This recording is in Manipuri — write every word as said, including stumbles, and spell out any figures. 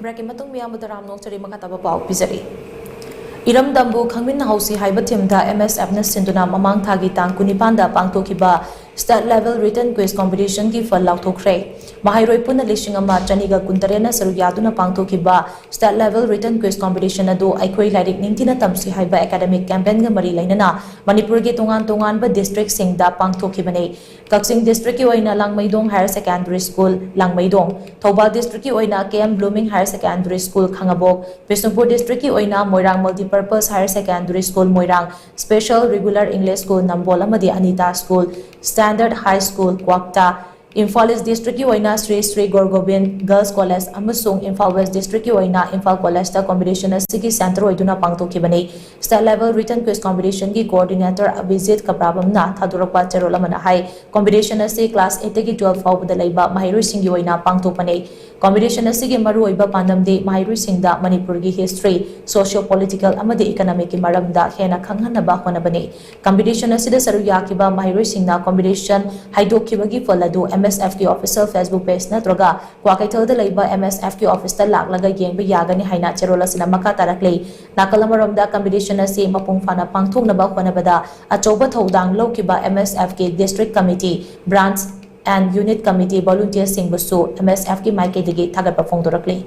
Break ꯀꯤ ꯃꯇꯨꯡ ꯃꯤꯌꯥꯝꯕꯨ ꯇꯔꯥꯝꯅ ꯑꯣꯛꯆꯔꯤ꯫ ꯃꯈꯥ ꯇꯥꯕ ꯄꯥꯎ ꯄꯤꯖꯔꯤ꯫ ꯏꯔꯝꯗꯝꯕꯨ ꯈꯪꯃꯤꯟꯅꯍꯧꯁꯤ ꯍꯥꯏꯕ theme ꯗ M S F ꯅ ꯁꯤꯟꯗꯨꯅ ꯃꯃꯥꯡ ꯊꯥꯒꯤ ꯇꯥꯡ ꯀꯨꯟꯅꯤꯄꯥꯟꯗ ꯄꯥꯡꯊꯣꯛꯈꯤꯕ State Level Written Quiz Competition ꯒꯤ ꯐꯜ ꯂꯥꯎꯊꯣꯛꯈ꯭ꯔꯦ꯫ ꯃꯍꯩꯔꯣꯏ ꯄꯨꯟꯅ ꯂꯤꯁꯤꯡ ꯑꯃ ꯆꯅꯤꯒ ꯀꯨꯟꯇꯔꯦꯠꯅ ꯁꯔꯨꯛ ꯌꯥꯗꯨꯅ ꯄꯥꯡꯊꯣꯛꯈꯤꯕ State Level Written Quiz Competition ꯑꯗꯨ ꯑꯩꯈꯣꯏ ꯂꯥꯏꯔꯤꯛ ꯅꯤꯡꯊꯤꯅ ꯇꯝꯁꯤ ꯍꯥꯏꯕ academic campaign ꯒ ꯃꯔꯤ ꯂꯩꯅꯅ ꯃꯅꯤꯄꯨꯔꯒꯤ ꯇꯣꯉꯥꯟ ꯇꯣꯉꯥꯟꯕ district ꯁꯤꯡꯗ ꯄꯥꯡꯊꯣꯛꯈꯤꯕꯅꯤ꯫ ꯀꯛꯆꯤꯡ district ꯀꯤ ꯑꯣꯏꯅ ꯂꯥꯡꯃꯩꯗꯣꯡ Higher Secondary School, ꯂꯥꯡꯃꯩꯗꯣꯡ, Thoubal district ꯀꯤ ꯑꯣꯏꯅ K M Blooming Higher Secondary School, ꯈꯥꯉꯕꯣꯛ, ꯕꯤꯁꯅꯨꯄꯨꯔ district ꯀꯤ ꯑꯣꯏꯅ ꯃꯣꯏꯔꯥꯡ Multipurpose Higher Secondary School, ꯃꯣꯏꯔꯥꯡ, Special Regular English School, ꯅꯝꯕꯣꯜ ꯑꯃꯗꯤ Anita School, Standard High School, ꯀ꯭ꯋꯥꯛꯇꯥ, ꯏꯝꯐꯥꯜ East district ꯀꯤ ꯑꯣꯏꯅ ꯁ꯭ꯔꯤ ꯁ꯭ꯔꯤ ꯒꯣꯔ ꯒꯣꯕꯤꯟ Girls College ꯑꯃꯁꯨꯡ ꯏꯝꯐꯥꯜ West district ꯀꯤ ꯑꯣꯏꯅ ꯏꯝꯐꯥꯜ College ꯇ competition ꯑꯁꯤꯒꯤ centre ꯑꯣꯏꯗꯨꯅ ꯄꯥꯡꯊꯣꯛꯈꯤꯕꯅꯤ꯫ State Level Written Quiz Competition ꯒꯤ coordinator ꯑꯚꯤꯖꯤꯠ ꯀꯄ꯭ꯔꯥꯕꯝꯅ ꯊꯥꯗꯣꯔꯛꯄ ꯆꯦꯔꯣꯜ ꯑꯃꯅ ꯍꯥꯏ, competition ꯑꯁꯤ class eight ꯇꯒꯤ twelve ꯐꯥꯎꯕꯗ ꯂꯩꯕ ꯃꯍꯩꯔꯣꯏꯁꯤꯡꯒꯤ ꯑꯣꯏꯅ ꯄꯥꯡꯊꯣꯛꯄꯅꯤ꯫ Competition ꯑꯁꯤꯒꯤ ꯃꯔꯨꯑꯣꯏꯕ ꯄꯥꯟꯗꯝꯗꯤ ꯃꯍꯩꯔꯣꯏꯁꯤꯡꯗ ꯃꯅꯤꯄꯨꯔꯒꯤ history, socio political ꯑꯃꯗꯤ economic ꯀꯤ ꯃꯔꯝꯗ ꯍꯦꯟꯅ ꯈꯪꯍꯟꯅꯕ ꯍꯣꯠꯅꯕꯅꯤ꯫ Competition ꯑꯁꯤꯗ ꯁꯔꯨꯛ ꯌꯥꯈꯤꯕ ꯃꯍꯩꯔꯣꯏꯁꯤꯡꯅ competition ꯍꯥꯏꯗꯣꯛꯈꯤꯕꯒꯤ ꯐꯜ ꯑꯗꯨ M S F ꯀꯤ official Facebook page ꯅꯠꯇ꯭ꯔꯒ ꯀ꯭ꯋꯥꯀꯩꯊꯦꯜꯗ ꯂꯩꯕ M S F ꯀꯤ office ꯇ ꯂꯥꯛꯂꯒ ꯌꯦꯡꯕ ꯌꯥꯒꯅꯤ ꯍꯥꯏꯅ ꯆꯦꯔꯣꯜ ꯑꯁꯤꯅ ꯃꯈꯥ ꯇꯥꯔꯛꯂꯤ꯫ ꯅꯥꯀꯜ ꯑꯃꯔꯣꯝꯗ, competition ꯑꯁꯤ ꯃꯄꯨꯡ ꯐꯥꯅ ꯄꯥꯡꯊꯣꯛꯅꯕ ꯍꯣꯠꯅꯕꯗ ꯑꯆꯧꯕ ꯊꯧꯗꯥꯡ ꯂꯧꯈꯤꯕ M S F ꯀꯤ district committee, branch and unit committee volunteer ꯁꯤꯡꯕꯨꯁꯨ M S F ꯀꯤ ꯃꯥꯏꯀꯩꯗꯒꯤ ꯊꯥꯒꯠꯄ ꯐꯣꯡꯗꯣꯔꯛꯂꯤ꯫